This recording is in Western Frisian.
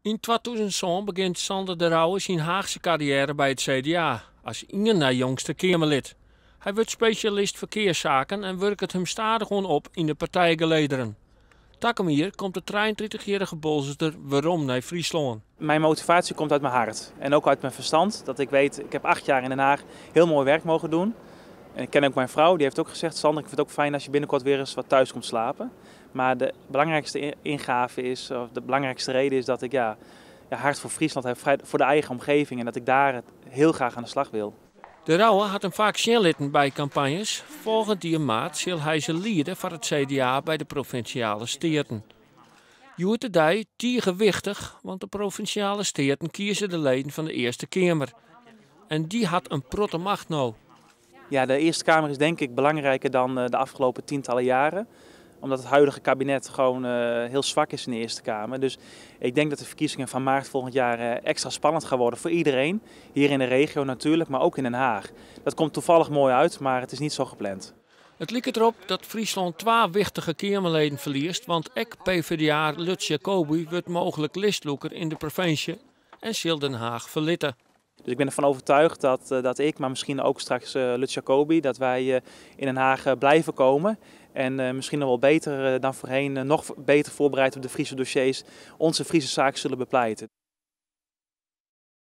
Yn 2007 begjint Sander de Rouwe syn Haachske karriêre by it CDA as ien nei jongste Keamerlid. Hy wurdt spesjalist ferkearssaken en wurket him stadichoan op yn de partijgelederen. Takom jier komt de 33-jierrige Boalserter werom nei Fryslân. Mijn motivatie komt uit mijn hart en ook uit mijn verstand. Dat ik weet, ik heb 8 jaar in Den Haag heel mooi werk mogen doen. En ik ken ook mijn vrouw, die heeft ook gezegd: "Sander, ik vind het ook fijn als je binnenkort weer eens wat thuis komt slapen." Maar de belangrijkste ingave is, of de belangrijkste reden is dat ik, ja, hart voor Friesland heb, voor de eigen omgeving en dat ik daar heel graag aan de slag wil. De Rouwe hat him faak sjen litten by kampanjes. Folgjend jier maart sil hy se liede foar it CDA by de Provinsjale Steaten. Hjoed-de-dei tige wichtich, want de Provinsjale Steaten kieze de leden fan de Earste Keamer. En dy hat in protte macht no. Ja, de Eerste Kamer is denk ik belangrijker dan de afgelopen tientallen jaren. Omdat het huidige kabinet gewoon heel zwak is in de Eerste Kamer. Dus ik denk dat de verkiezingen van maart volgend jaar extra spannend gaan worden voor iedereen. Hier in de regio natuurlijk, maar ook in Den Haag. Dat komt toevallig mooi uit, maar het is niet zo gepland. It liket derop dat Fryslân twa wichtige Keamerleden ferliest, want ek PvdA Lutz Jacobi wurdt mooglik listlûker yn de provinsje en sil Den Haag ferlitte. Dus ik ben ervan overtuigd dat ik, maar misschien ook straks Lutz Jacobi, dat wij in Den Haag blijven komen. En misschien nog wel beter dan voorheen, nog beter voorbereid op de Friese dossiers, onze Friese zaak zullen bepleiten.